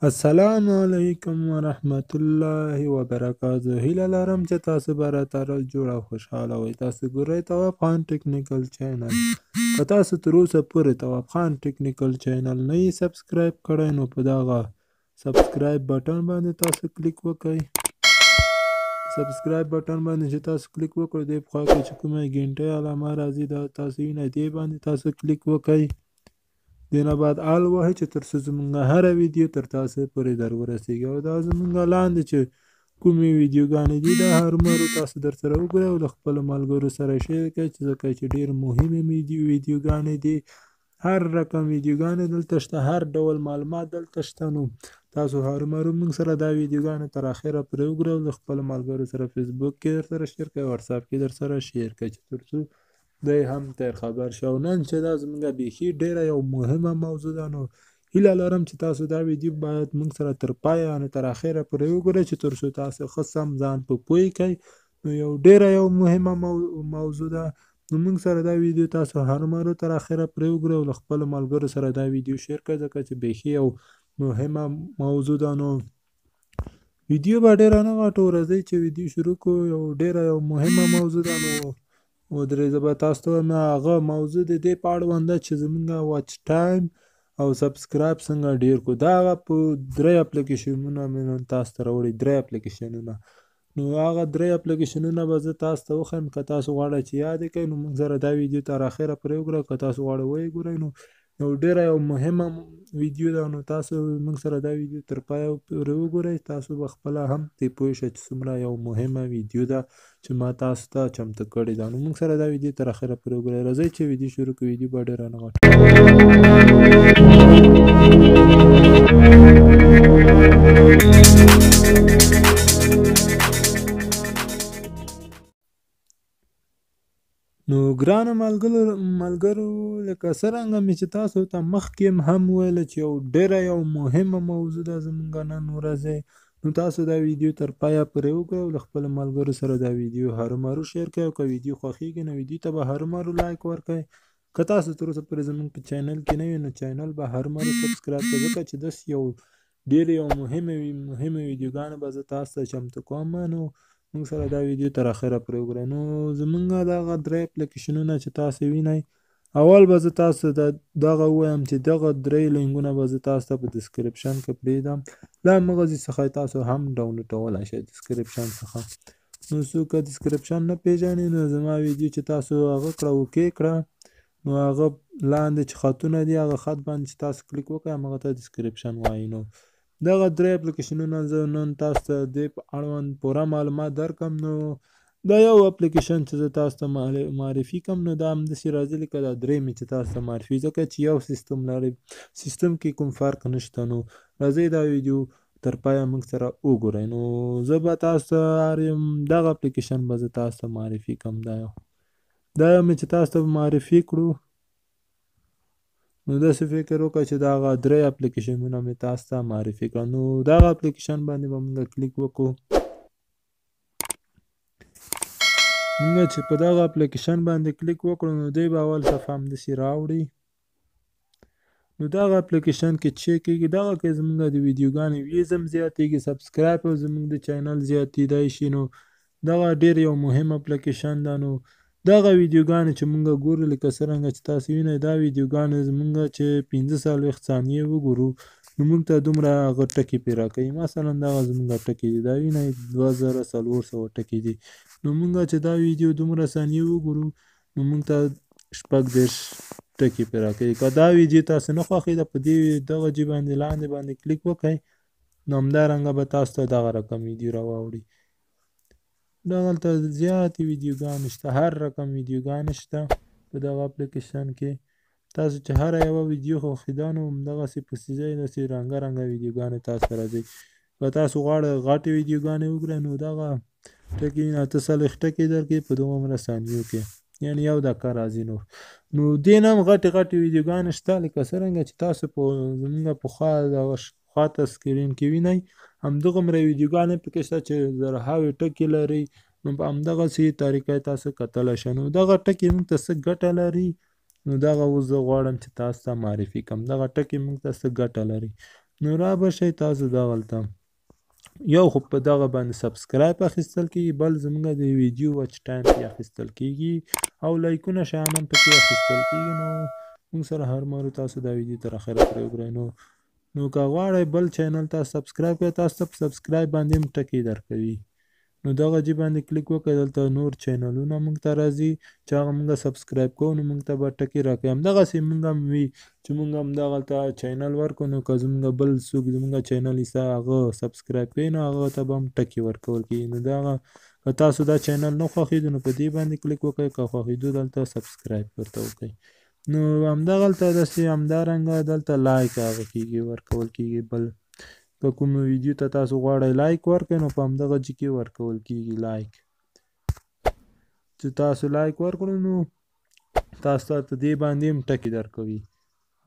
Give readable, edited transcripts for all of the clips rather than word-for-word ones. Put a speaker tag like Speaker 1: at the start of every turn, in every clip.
Speaker 1: السلام علیکم ورحمت الله وبرکاته. هیله لرم چې تاسو به راته جوړ او خوشحاله وئ. تاسو ګورئ تواب خان ټیکنیکل چینل. که تاسو تر اوسه پورې تواب خان ټیکنیکل چینل نه یې subscribe کړی، نو په دغه subscribe button باندې تاسو کلیک وکړئ. subscribe button باندې چې تاسو کلیک وکړئ، دې په خوا کې چې کومه ګنټۍ علامه راځي، دا تاسو وینئ، دې باندې تاسو کلیک وکړئ. دې نه بعد all وهئ چې تر څو زمونږ هره ویډیو تر تاسو پورې در ورسېږي. او دا زمونږ لاندې چې کومې ویډیوګانې دي، دا هرومرو تاسو در سره وګورئ او له خپلو ملګرو سره share کړئ، چې ځکه چې ډېر مهمې ویډیوګانې دي. هر رقم ویډیوګانې دلته شته، هر ډول معلومات دلته شته. نو تاسو هرومرو موږ سره دا ویډیوګانې تر اخره پورې وګورئ او له خپلو ملګرو سره فیسبوک کې در سره share کړئ، واتساپ کې در سره share کړئ، چې تر څو دی هم تر خبر شي. او نن چې دا زمونږ بیخي ډېره یو مهمه موضوع ده، نو هیله لرم چې تاسو دا ویډیو باید موږ سره تر پایه، یعنې تر اخره پورې وګورئ، چې تر څو تاسو ښه سم ځان په پوه کړئ. نو یو ډېره یو مهمه موضوع ده، نو موږ سره دا ویډیو تاسو هرومرو تر اخره پورې وګورئ او له خپلو ملګرو سره دا ویډیو share کړئ، ځکه چې بیخي یو مهمه موضوع ده. نو ویډیو به ډېره نه غټو، راځئ چې ویډیو شروع کړو. یو ډېره یو مهمه موضوع ده. نو ودرې، زه به تاسو ته وایم هغه موضوع د دې په اړوند ده چې زمونږ watch time او subscribe څنګه ډېر کړو. دا هغه په درې اپلیکیشنونه مې نن تاسو ته راوړي، درې اپلیکیشنونه. نو هغه درې اپلیکیشنونه به زه تاسو ته وښیم. که تاسو غواړئ چې یاد یې کړئ، نو موږ سره دا ویډیو تر اخره پورې وګورئ. که تاسو غواړئ ویې ګورئ، نو یو ډېره یو مهمه ویډیو ده. نو تاسو موږ سره دا ویډیو تر پایه پورې وګورئ، تاسو به خپله هم ترې پوه شئ چې څومره یو مهمه ویډیو ده چې ما تاسو ته چمتو کړې ده. نو موږ سره دا ویډیو تر اخره پورې وګورئ. راځئ چې ویډیو شروع کړو. ویډیو به ډېره نه غټه. نو ګرانو ملګرو، لکه څرنګه مې چې تاسو ته مخکې هم وویل چې یو ډېره یو مهمه موضوع ده زمونږ نن ورځې. نو تاسو دا ویډیو تر پایه پورې وګورئ او له خپلو ملګرو سره دا ویډیو هرومرو share کړئ. او که ویډیو خوښېږي، نو ویډیو ته به هرومرو like ورکړئ. که تاسو تر اوسه پورې زمونږ په چینل کې نه وي، نو چینل به هرومرو subscribe کړئ، ځکه چې داسې یو ډېرې یو مهمې ویډیوګانې به زه تاسو ته چمتو کوم. نو موږ سره دا ویډیو تر اخره پورې وګورئ. نو زمونږ دغه درې اپلیکیشنونه چې تاسو وینئ، اول به زه تاسو ته دغه ووایم چې دغه درې لینکونه به زه تاسو ته په description کې پرېږدم، له همغه ځای څخه تاسو هم ډاونلوډولی شئ description څخه. نو څوک که description نه پېژني، نو زما ویډیو چې تاسو هغه کړه، okay کړه، نو هغه لاندې چې خطونه دي، هغه خط باندې چې تاسو کلیک وکړئ، همغه ته description وایي. نو دغه درې اپلیکیشنونه زه نن تاسو ته دې په اړوند پوره معلومات درکړم. نو دا یو اپلیکیشن چې زه تاسو ته معرفي کړم، نو دا همداسې راځي لکه دا درې مې چې تاسو ته معرفي، ځکه چې یو سیستم لري، سیستم کې کوم فرق نشته. نو راځئ دا ویډیو تر پایه موږ سره وګورئ. نو زه به تاسو ته دغه اپلیکیشن به زه تاسو ته معرفي کړم. دا یو مې چې تاسو ته معرفي کړو، نو داسې فکر وکړه چې دغه درې اپلیکیشنونه مې تاسو ته معرفي کړه. نو دغه اپلیکیشن باندې به موږ کلیک وکړو. موږ چې په دغه اپلیکیشن باندې کلیک وکړو، نو دی به اول صفحه همداسې راوړي. نو دغه اپلیکیشن کې چې کېږي، دغه کې زموږ د ویډیوګانې views هم زیاتېږي، subscribe هم زموږ د چینل زیاتېدای شي. نو دغه ډېر یو مهم اپلیکیشن ده. نو دغه ویډیوګانې چې موږ ګورو، لکه څرنګه چې تاسو وینئ، دا ویډیوګانې زموږ چې 45 ثانیې وګورو، نو موږ ته دومره هغه ټکي پرې راکوي. مثلا دغه زموږ ټکي دي، دا وینئ 2400 ټکي دي. نو موږ چې دا ویډیو دومره ثانیې وګورو، نو موږ ته 36 ټکي پرې راکوي. که دا ویډیو تاسو نه خوښېده، په دې دغه جي باندې لاندې باندې کلیک وکړئ، نو همدارنګه به تاسو ته دغه رقم ویډیو راواوړي. دغلته زیاتې ویډیوګانې شته، هر رقم ویډیوګانې شته په دغه اپلیکیشن کې. تاسو چې هره یوه ویډیو خوښېده، نو همدغسې پسې ځئ، داسې رنګه رنګه ویډیوګانې تاسو ته راځي. که تاسو غواړئ غټې ویډیوګانې وګورئ، نو دغه ټکي 48 ټکي درکوي په دومره ثانیو کې. یعنی یو دقیقه راځي. نور نو دې نه هم غټې غټې ویډیوګانې شته، لکه څرنګه چې تاسو په زمونږ په خوا دغه خواته screen کې وینئ، همدغومره ویډیوګانې پکې شته چې زرهاوې ټکي لري. نو په همدغسې طریقه تاسو کتلی شئ. نو دغه ټکي موږ ته څه ګټه لري؟ نو دغه اوس زه غواړم چې تاسو ته معرفي کړم دغه ټکي موږ ته څه ګټه لري. نو را به شئ تاسو دغلته یو خو په دغه باندې subscribe اخیستل کېږي، بل زموږ د ویډیو watch time پې اخیستل کېږي او لایکونه شیان هم پکې اخیستل کېږي. نو موږ سره هر مرو تاسو دا ویډیو تر اخره پورې وګورئ. نو که غواړئ بل channel ته subscribe کړئ، تاسو ته په subscribe باندې هم ټکي درکوي. نو دغه جی باندې کلیک وکړئ، دلته نور چینلونه موږ ته راځي چې هغه موږ subscribe کوو، نو موږ ته به ټکي راکوي. همدغسې موږ هم وي چې موږ هم دغلته channel ورکړو، نو که زموږ بل څوک زموږ channel ایسته هغه subscribe کوي، نو هغه ته به هم ټکي ورکول کېږي. نو دغه که تاسو دا channel نه خوښېدو نو په دې باندې کلیک وکړئ، که خوښېدو دلته subscribe ورته وکړئ. نو همدغلته داسې همدارنګه دلته like هغه کېږي ورکول کېږي. بل که کوم ویډیو ته تاسو غواړئ like ورکړئ، نو په همدغه جي کې ورکول کېږي like. چې تاسو like ورکړو نو تاسو ته په دې باندې هم ټکي درکوي.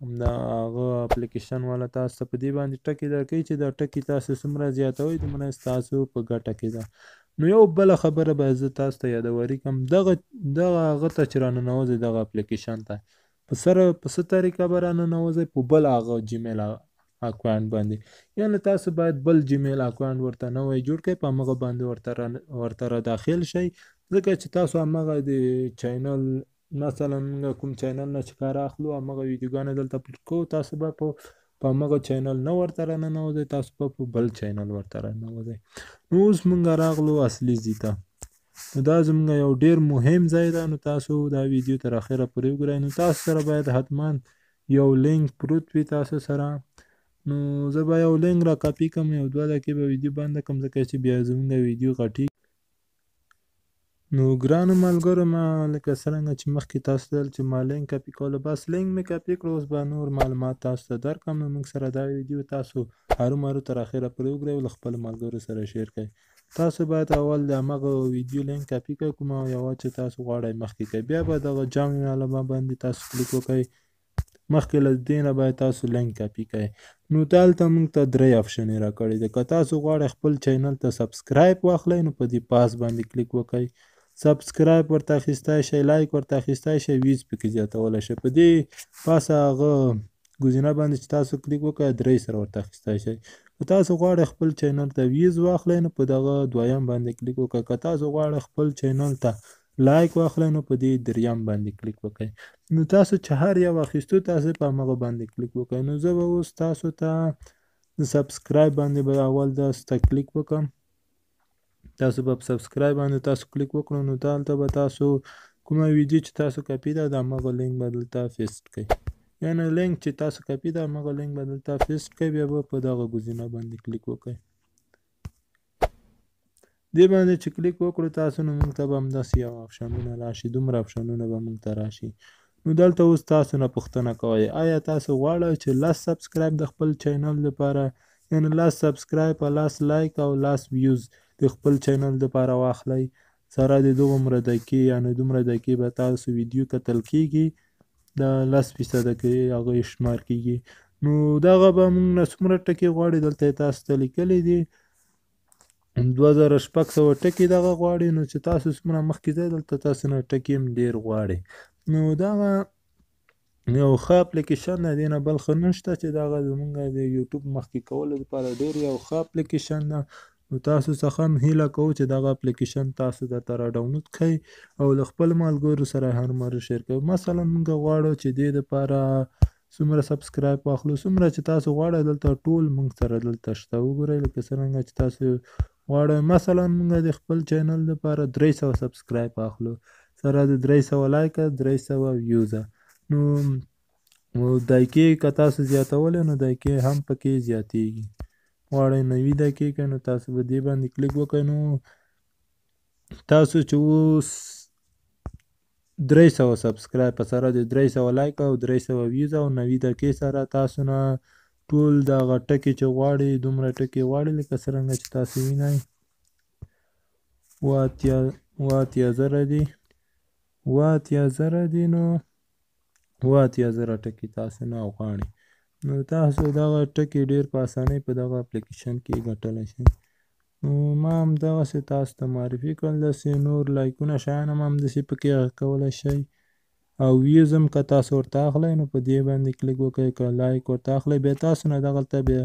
Speaker 1: همدا هغه اپلیکیشن والا تاسو ته په دې باندې ټکي درکوي چې دا ټکي تاسو څومره زیاتوئ دومره ستاسو په ګټه کې ده. نو یو بله خبره به زه تاسو ته یادوري کړم، دغه هغه ته چې راننوځئ دغه اپلیکیشن ته په سره په څه طریقه به راننوځئ؟ په بل هغه Gmail account باندې. یعنی تاسو باید بل Gmail account ورته نوی جوړ کړئ، په همغه باندې ورته را داخل شئ، ځکه چې تاسو همغه د channel مثلا موږ کوم channel نه چې کار اخلو همغه ویډیوګانې دلته اپلوډ کوو، تاسو به په همغه channel نه ورته راننوځئ، تاسو به په بل channel ورته راننوځئ. نو اوس موږ راغلو اصلي ځای ته. نو دا زموږ یو ډیر مهم ځای ده، نو تاسو دا ویډیو تر اخره پورې وګورئ. نو تاسو سره باید حتما یو لینک پروت وي تاسو سره. نو زه به یو لینک را کاپي کړم، یو دوه دقیقې به ویډیو بنده کړم، ځکه چې بیا زموږ ویډیو غټي. نو ګرانو ملګرو، ما لکه څرنګه چې مخکې تاسو ته ویل چې ما لینک کاپي کولو، بس لینک مې کاپي کړو. اوس به نور معلومات تاسو ته درکړم. نو موږ سره دا ویډیو تاسو هرومرو تر اخره پورې وګورئ او له خپلو ملګرو سره share کړئ. تاسو باید اول د همغه ویډیو لینک کاپي کړئ کومه یوه چې تاسو غواړئ مخکې کړئ، بیا به دغه جامع علامه باندې تاسو کلیک وکړئ. مخکې له دې نه باید تاسو لینک کاپي کړئ. نو دلته موږ ته درې آپشنې راکړي دي. که تاسو غواړئ خپل channel ته subscribe واخلئ نو په دې پاس باندې کلیک وکړئ، subscribe ورته اخیستی شئ، like ورته اخیستی شئ، views پکې زیاتولی شئ. په دې پاسه هغه ګزینه باندې چې تاسو کلیک وکړئ درې سره ورته اخیستی شئ. که تاسو غواړئ خپل channel ته views واخلئ نو په دغه دویم باندې کلیک وکړئ. که تاسو غواړئ خپل channel ته like واخلئ نو په دې دریم باندې کلیک وکړئ. نو تاسو چې هر یو اخیستو تاسو په همغه باندې کلیک وکړئ. نو زه به اوس تاسو ته د subscribe باندې به اول داسې ته کلیک وکړم. تاسو به په subscribe باندې تاسو کلیک وکړو، نو دلته به تاسو کومه ویډیو چې تاسو کاپي ده د همغه لینک به دلته paste کړئ. یعنی لینک چې تاسو کاپي ده همغه لینک به دلته paste کړئ، بیا به په دغه ګزینه باندې کلیک وکړئ. دې باندې چې کلیک وکړو تاسو نو موږ ته به همداسې یو آپشنونه راشي، دومره آپشنونه به موږ ته راشي. نو دلته اوس تاسو نه پوښتنه کوي، آیا تاسو غواړئ چې لس subscribe د خپل channel لپاره، یعنی لس subscribe، لس like او لس views د خپل channel لپاره واخلئ؟ سره د دغومره دقیقې، یعنی دومره دقیقې به تاسو ویډیو کتل کېږي، دا لس فیصده کې هغه شمار کېږي. نو دغه به موږ نه څومره ټکي غواړي دلته یې تاسو ته لیکلي دي، 2600 ټکي دغه غواړي. نو چې تاسو څومره مخکې ځئ دلته تاسو نه ټکي هم ډېر غواړي. نو دغه یو ښه اپلیکیشن دی، دې نه بل ښه نشته چې دغه زموږ د یوټیوب مخکې کولو لپاره ډېر یو ښه اپلیکیشن ده. نو تاسو څخه هم هیله کوو چې دغه اپلیکیشن تاسو درته را ډاونلوډ کړئ او له خپلو ملګرو سره هر مرو share کړئ. مثلا موږ غواړو چې دې دپاره څومره subscribe واخلو، څومره چې تاسو غواړئ دلته ټول موږ سره دلته شته. وګورئ لکه څرنګه چې تاسو غواړئ. مثلا موږ د خپل channel دپاره 300 subscribe اخلو، سره د 300 like، 300 views. نو دقیقې که تاسو زیاتولی نو دقیقې هم پکې زیاتېږي. غواړئ 90 دقیقې، نو تاسو به دې باندې کلیک وکړئ. نو تاسو چې اوس 300 subscribe سره د 300 like او 300 views او 90 دقیقې سره تاسو نه ټول دغه ټکي چې غواړي دومره ټکي غواړي، لکه څرنګه چې تاسو وینئ 87,000 دي. 87,000 دي، نو 87,000 ټکي تاسو نه غواړي. نو تاسو دغه ټکي ډېر په اسانۍ په دغه اپلیکیشن کې ګټلی شئ. نو ما هم دغسې تاسو ته معرفي کړل. داسې نور لایکونه شیان هم همداسې پکې کولی شئ. او views هم که تاسو ورته اخلئ نو په دې باندې کلیک وکړئ. که لایک ورته اخلئ بیا تاسو نه دغلته بیا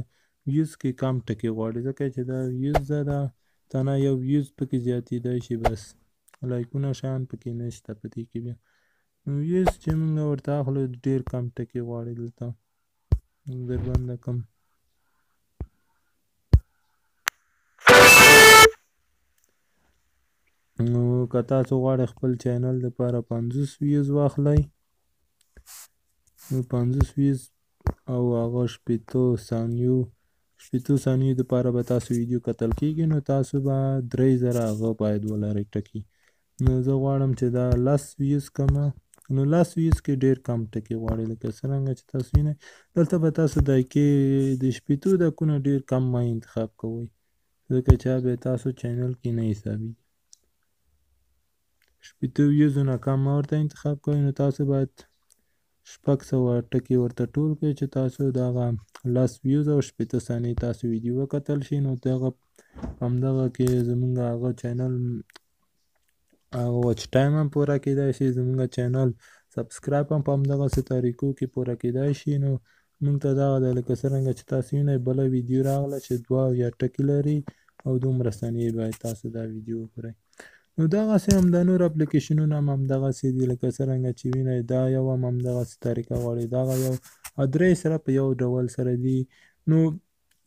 Speaker 1: views کې کم ټکي غواړي، ځکه چې دا views ده، دا تنها یو views پکې زیاتېدای شي، بس لایکونه شیان پکې نشته په دې کې. بیا نو views چې موږ ورته اخلو ډېر کم ټکي غواړي. دلته در بنده کم. نو که تاسو غواړئ خپل چینل دپاره 50 views واخلئ، نو 50 views او هغه 60 ثانیو دپاره به تاسو ویډیو کتل کېږي، نو تاسو به 3000 هغه باید ولرئ ټکي. نو زه غواړم چې دا 10 views کمه، نو 10 views کې ډېر کم ټکي غواړي. لکه څرنګه چې تاسو وینئ دلته به تاسو د کې د 60 دکونه ډېر کم مه انتخاب کوئ، ځکه چې بیا تاسو چینل کې نه حسابېږي. 60 views نه کم مه ورته انتخاب کوئ. نو تاسو باید 600 ټکي ورته ټول کړئ چې تاسو دغه 10 views او 60 ثانیې تاسو ویډیو وکتل شي. نو دغه همدغه کې زمونږ هغه چینل هغه watch time هم پوره کېدای شي، زمونږ چینل subscribe هم په همدغسې طریقو کې پوره کېدای شي. نو مونږ ته دغه ده، لکه څرنګه چې تاسو وینئ بله ویډیو راغله چې 72 ټکي لري او دومره ثانیې باید تاسو دا ویډیو وګورئ. نو دغسې هم دا نور اپلیکیشنونه هم همدغسې دي، لکه څرنګه چې وینئ دا یو هم همدغسې طریقه غواړي، دغه یو درې سره په یو ډول سره دي. نو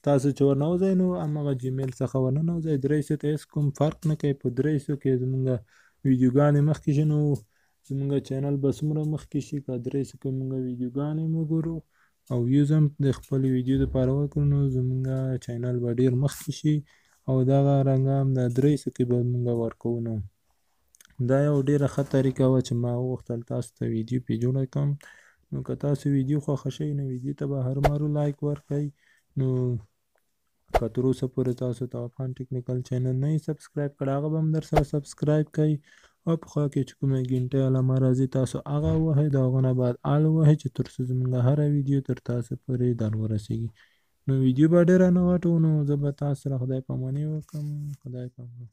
Speaker 1: تاسو چې ورننوځئ نو هماغه جیمیل څخه ورننوځئ، 300 ته هېڅ کوم فرق نه کوي. په 300 کې زمونږ ویډیوګانې مخکې شي، نو زمونږ چینل به څومره مخکې شي. که 300 کې مونږ ویډیوګانې وګورو او views هم د خپلې ویډیو دپاره وکړو، نو زمونږ چینل به ډېر مخکې شي. او دغه رنګه هم د 300 کې به مونږ ورکوو. نو دا یو ډېره ښه طریقه وه چې ما وغوښتل تاسو ته ویډیو پرې جوړه کړم. نو که تاسو ویډیو خوښه شئ نو ویډیو ته به هرومرو لایک ورکړئ. نو که تر اوسه پورې تاسو ته افغان ټیکنیکل چینل نه یې subscribe کړی، هغه به هم در سره subscribe کړئ. او په خوا کې چې کومه ګنټه علامه راځي تاسو هغه ووهئ، د هغه نه بعد all ووهئ چې تر څو زموږ هره ویډیو تر تاسو پورې در ورسېږي. نو ویډیو به ډېره نه غټو، نو زه به تاسو سره خدای پاماني وکړم. خدای پامان.